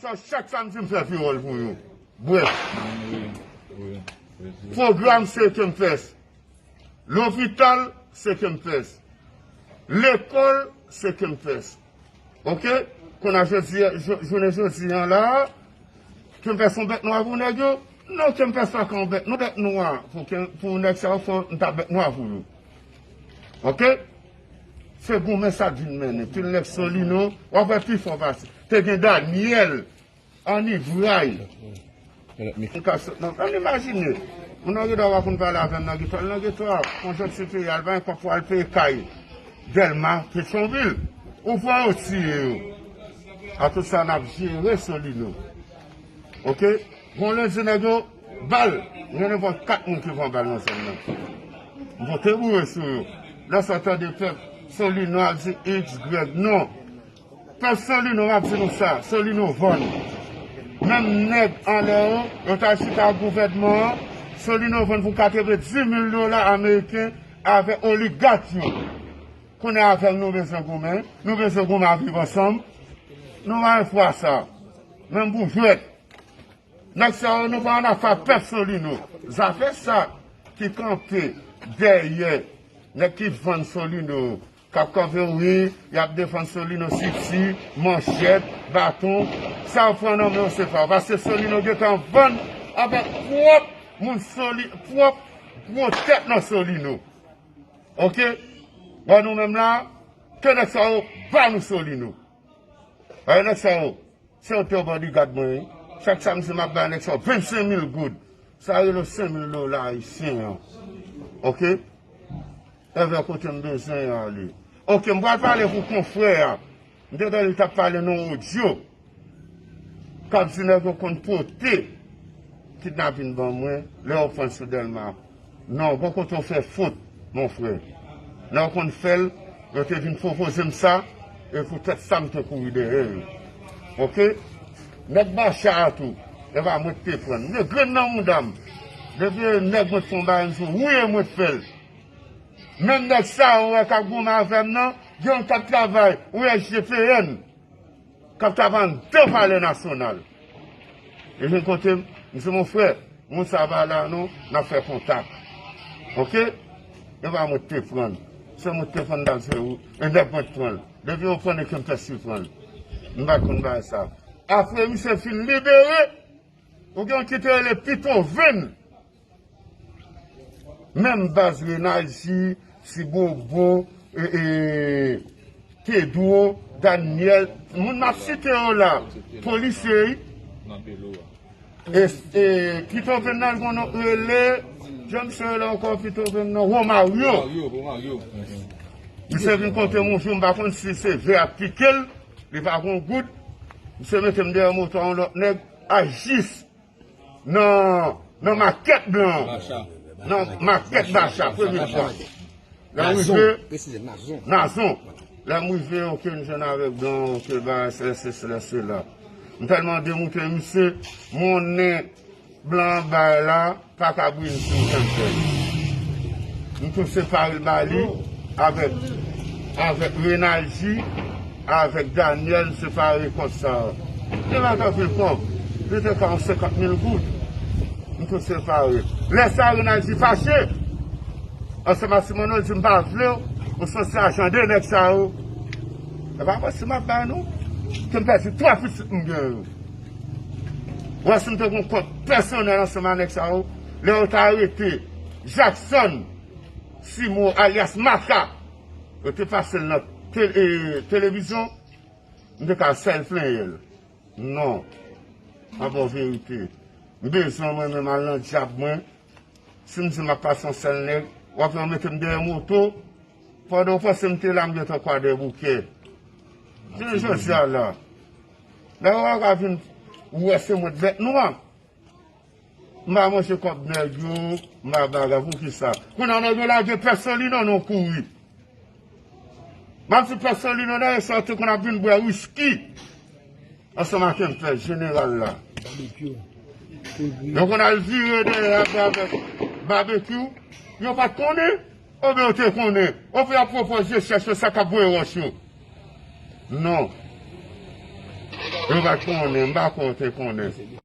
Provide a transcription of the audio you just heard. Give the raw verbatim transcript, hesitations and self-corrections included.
Sa chak samdi m fè pi wòl pou yo. Brèf. Pwogram se Kempès. Lopital se Kempès. Lekòl se Kempès. Oke? Kounye a jodi, jou- jounen jodi an la, Kempès yon bèt nwa pou nèg yo? Non, Kempès pa ka yon bèt, non, bèt nwa. Pou, Ken- pou nèg sa yo fò n ta bèt nwa pou yo. Oke? Se goumen sa k vin mennen. Pil nèg Solino, w ap wè pi fò pase. Te gen Daniel, Anivray. Mwen ka sot nan, ann imajine. Moun nan gen dwa pa konn pale avè m nan geto, al nan geto a, konjonkti peyi a, l pa gen kòb pou al peye kay Dèlma, Petyonvil. Ou fò yo tiye yo. A tout sa, n ap jere Solino. Oke? Bon lendi, nèg yo, bal. Gen nenpòt kat moun ki pran bal nan zòn nan. M pote boure sou yo. Lè sa tande pèp Solino ap di X, Y, non. Pèp Solino, m ap di nou sa, Solino vann. Menm nèg anlè yo, yo t al chita ak gouvènman an, Solino vann pou katrevenndis mil dola ameriken avèk oligak yo. Kounye a avè l nou bezwen goumen, nou bezwen goumen ap viv ansanm. Nou pa gen fwa sa. Menm pou jwèt. Nèg sa yo, nou pa ann afè ak pèp Solino. Zafè sa ki kanpe dèyè nèg ki vann Solino, k ap kanpe, wi, y ap defann Solino, siti, manchèt, baton, sa yo pran nan men yo se pa yo. Paske Solino gentan vann avèk pwòp moun Soli, pwòp gwo tèt nan Solino. Oke? Bon, nou menm la, ke nèg sa yo ba nou Solino. Ay, nèg sa yo, se yo te yo bodyguard mwen, wi. Chak samdi, m ap bay nèg sa yo vennsenk mil goud. Sa rele senk mil dola ayisyen an. Oke? Evè kote m bezwen ale. Oke, m pral pale pou konfrè a. M te tande li t ap pale nan odyo. K ap di nèg yo konn pote kidnapin ban mwen, lè yo pran sou Dèlma. Non, gon kote w fè fot, mon frè. Lè yo konn fè l, yo te vin pwopoze m sa, e poutèt sa m te kouri dèyè yo. Oke? Nèg Bacha a tou, e pa mwen ki te pran l. M gen grenn nan mouda m. Depi e nèg mwen te fè yon bagay, m di w, wi, e mwen te fè l. Menm nèg sa yo wè k ap goumen avè m nan, gen youn k ap travay, ou wè S G P N. K ap travay anndan Palè Nasyonal. Li vin kote m, m di, mon frè, moun sa pa la non, n ap fè kontak. Oke? E pa mwen ki te pran l. Se mwen ki te pran l, m t ap di ou, e nèg mwen ki pran l. Depi yo pran l, e Kempès ki pran l. M pa t konn bagay sa. Apre misye fin libere, ou gen yon ki te rele Pitoven. Menm baz Renaldi, Ti Bobo, e, e, Pedro, Daniel, moun m ap site yo la, polisye, wi. E, e, Pitoven nan, l gon non rele, jan misye rele ankò Pitoven nan, Romario. Misye vin kote m yon jou, m pa konn si se vè ap pike l, li pa gon goud. Misye mete m dèyè moto a yon lòt nèg, a jis nan, nan makèt blan an. Nan makèt Bacha, premye fwa. Lè m rive, Nazon. Lè m rive, oke, m jwenn avèk blan, oke, bagay, sèsi, sèla, sèla. M tèlman demoute, misye, monnen blan an bay la, pa ka bri m sou tèl tèl. M tou separe l ba li avèk, avèk Renaldi, avèk Daniel, m separe kòb sa a. Li pa t anpil kòb. Li te ka yon senkant mil goud. M tou separe. Lè sa a, Renaldi fache. Ansanm ak Ti Manno, l di, m pa vle w, ou sanse ajan de nèg sa yo. E pa manti m ap bay nou. Ke m pèdi twa pitit m gen yo. Ou wè si m te gen yon kont pèsonèl ansanm ak nèg sa yo, lè yo te arete Jackson Simo alyas Maka, yo te pase l nan te-, e, televizyon, m te ka sèl plenyen l. Non. An bon verite. M bezwen mwen menm al nan djab mwen. Si m di m ap pase yon sèl nèg, w ap wè yo mete m dèyè moto. Pandan w panse m te la, m gentan Kwadèboukè. Jounen jodi a la, nèg yo pa ka vin wè se mwen k bèt nwa. M pa manje kòb nèg yo, m pa bagay, poukisa? Kounye a nèg yo lage pèsonn li nan nou kouri. M ap di pèsonn li nan dèyè sa, yo te konn ap vin bwè wiski ansanm ak M P S jeneral la. Yo konn al vire dèyè avè, avèk Babekyou. Yo pa t konnen, oubyen yo te konnen? Oubyen y ap pwopoze chèche sa k ap voye wòch yo? Non. Yo pa t konnen, m pa konn te konnen.